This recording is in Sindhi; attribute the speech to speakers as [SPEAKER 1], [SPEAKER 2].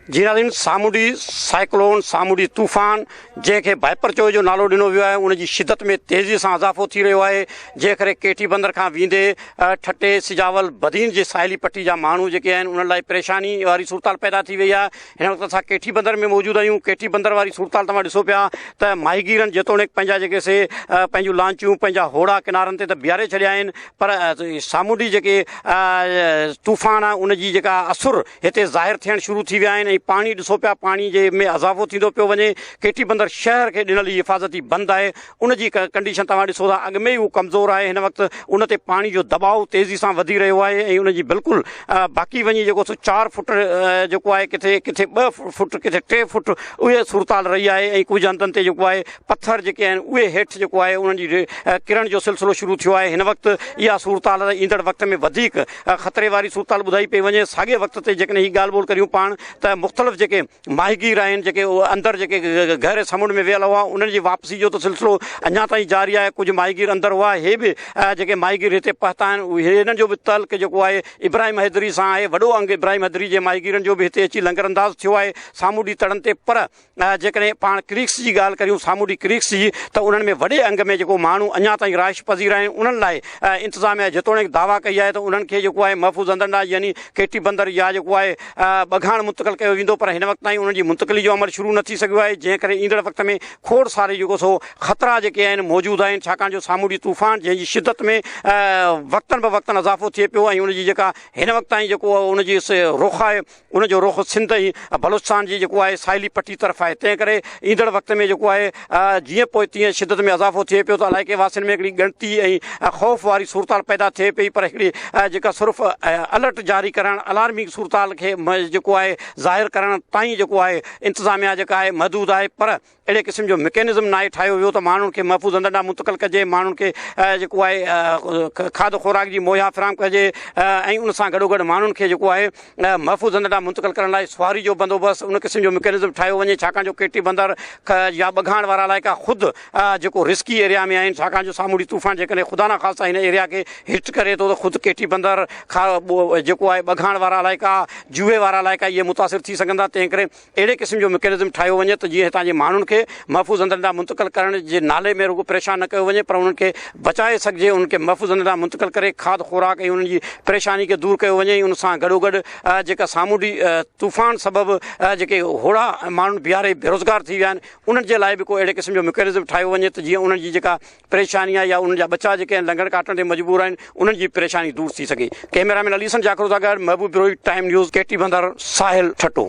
[SPEAKER 1] جي ناظرين سامونڊي سائيڪلون، سامونڊي طوفان، جنهن کي بائپر چوي جو نالو ڏنو ويو آهي ان جي شدت ۾ تيزي سان اضافو ٿي رهيو آهي جنهن ڪري ڪيٽي بندر کان ويندي ٺٽي، سجاول، بدين جي ساحلي پٽي جا ماڻهو جيڪي آهن انهن لاء پريشاني واري صورتحال پيدا ٿي وئي آهي هن وقت اسان ڪيٽي بندر ۾ موجود آهيون ڪيٽي بندر واري صورتحال توهان ڏسو پيا ته ماهيگيرن جيتوڻيڪ پنهنجا جيڪي سي پنهنجون لانچون پنهنجا هوڙا ڪنارن تي ته بيهاري ڇڏيا آهن پر سامونڊي جيڪي طوفان آهي ان جي جيڪا اثر هتي ظاهر ٿيڻ شروع ٿي ويا آهن ۽ پاڻي ڏسو پيا پاڻي جي ۾ اضافو ٿيندو پيو وڃي ڪيٽي بندر شهر کي ڏنل هي حفاظتي بند آهي ان جي ڪنڊيشن توهان ڏسو ٿا اڳ ۾ ئي هو ڪمزور آهي هن وقت ان تي پاڻي جو دٻاء تيزي سان وڌي رهيو آهي ۽ ان جي بلڪل باقي وڃي جيڪو سو 4 فٽ جيڪو آهي ڪٿي ڪٿي 2 فٽ ڪٿي 3 فٽ اهي صورتحال رهي آهي ۽ ڪجهه هنڌن تي جيڪو آهي پٿر جيڪي آهن اهي هيٺ جيڪو آهي انهن جي ڪرڻ جو سلسلو شروع ٿيو آهي هن وقت اها صورتحال ايندڙ وقت ۾ وڌيڪ خطري واري صورتحال ٻڌائي پئي وڃي ساڳئي وقت تي جيڪڏهن هي ڳالهه ٻولهه ڪريون پاڻ ته مختلف جيڪي ماهيگير آهن جيڪي اندر جيڪي گهري سمنڊ ۾ ويل هئا انهن جي واپسي جو ته سلسلو اڃا تائين جاري آهي ڪجهه ماهيگير اندر هئا هي به جيڪي ماهيگير هتي پهتا آهن اهي هنن جو به تعلق جيڪو آهي ابراهيم حيدري سان آهي وڏو انگ ابراهيم حيدري جي ماهيگيرن جو به هتي اچي لنگر انداز ٿيو آهي سامونڊي تڙن تي پر جيڪڏهن پاڻ ڪريڪس جي ڳالهه ڪريون سامونڊي ڪريڪس جي ته انهن ۾ وڏي انگ ۾ جيڪو ماڻهو اڃا تائين رهائش پذير آهن انهن لاء انتظاميا جيتوڻيڪ دعويٰ ڪئي آهي ته انهن کي جيڪو آهي محفوظ هنڌن ڏانهن يعني ڪيٽي بندر يا جيڪو آهي ٻگهاڻ منتقل ڪيو ويندو پر هن وقت تائين انهن جي منتقلي جو عمل شروع نه ٿي سگهيو آهي جنهن ڪري ايندڙ وقت ۾ کوڙ ساري جيڪو سو خطرا جيڪي آهن موجود آهن ڇاڪاڻ جو سامونڊي طوفان جنهن جي شدت ۾ وقتن به وقتن اضافو ٿئي پيو ۽ ان جي جيڪا هن وقت تائين جيڪو ان جي رخ آهي ان جو رخ سنڌ ۽ بلوچستان جي جيڪو آهي ساحلي پٽي طرف آهي تنهن ڪري ايندڙ وقت ۾ جيڪو آهي جيئن پوء تيئن شدت ۾ اضافو ٿئي پيو ته علائقي واسين ۾ هڪڙي ڳڻتي ۽ خوف واري صورتحال پيدا ٿئي پئي پر هڪڙي جيڪا صرف الرٽ جاري ڪرڻ الارمنگ صورتحال کي جيڪو آهي ظاهر ڪرڻ تائين جيڪو آهي انتظاميا جيڪا آهي محدود آهي پر اهڙي قسم جو مڪينزم ناهي ٺاهيو ويو ته ماڻهن کي محفوظ هنڌن ڏانهن منتقل ڪجي، ماڻهن کي جيڪو آهي کاڌ خوراڪ جي مهيا فراهم ڪجي ۽ ان سان گڏوگڏ ماڻهن کي جيڪو آهي محفوظ هنڌ ڏانهن منتقل ڪرڻ لاء سواري جو بندوبست ان قسم جو مڪينزم ٺاهيو وڃي ڇاڪاڻ جو ڪيٽي بندر يا ٻگهاڻ وارا علائقا خود جيڪو رسڪي ايريا ۾ آهن ڇاڪاڻ جو سامونڊي طوفان جيڪڏهن خدا نخواسته هن ايريا کي هٽ ڪري ٿو ته خود ڪيٽي بندر جيڪو آهي ٻگهاڻ وارا علائقا جوهي وارا علائقا اهي متاثر ٿي سگهن ٿا تنهن ڪري اهڙي قسم جو مڪينزم ٺاهيو وڃي ته جيئن هتان جي ماڻهن کي محفوظ هنڌن ڏانهن منتقل ڪرڻ جي نالي ۾ رڳو پريشان نه ڪيو وڃي پر انهن کي بچائي سگهجي انهن کي محفوظ هنڌن ڏانهن منتقل ڪري کاڌ خوراڪ ۽ انهن جي پريشاني کي دور ڪيو وڃي ۽ ان سان گڏوگڏ جيڪا سامونڊي طوفان سبب جيڪي هوڙها ماڻهن بيهاري بيروزگار ٿي ويا آهن انهن جي لاء به ڪو اهڙي قسم جو مڪينزم ٺاهيو وڃي ته جيئن انهن جي جيڪا پريشاني آهي يا انهن جا ٻچا جيڪي آهن لنگڙ ڪاٽڻ تي مجبور آهن انهن جي پريشاني دور ٿي سگهي. ڪئميرا مين علي حسن جاکرو سان گڏ محبوب بروهي، ٽائيم نيوز، ڪيٽي بندر، ساحل، ٺٽو.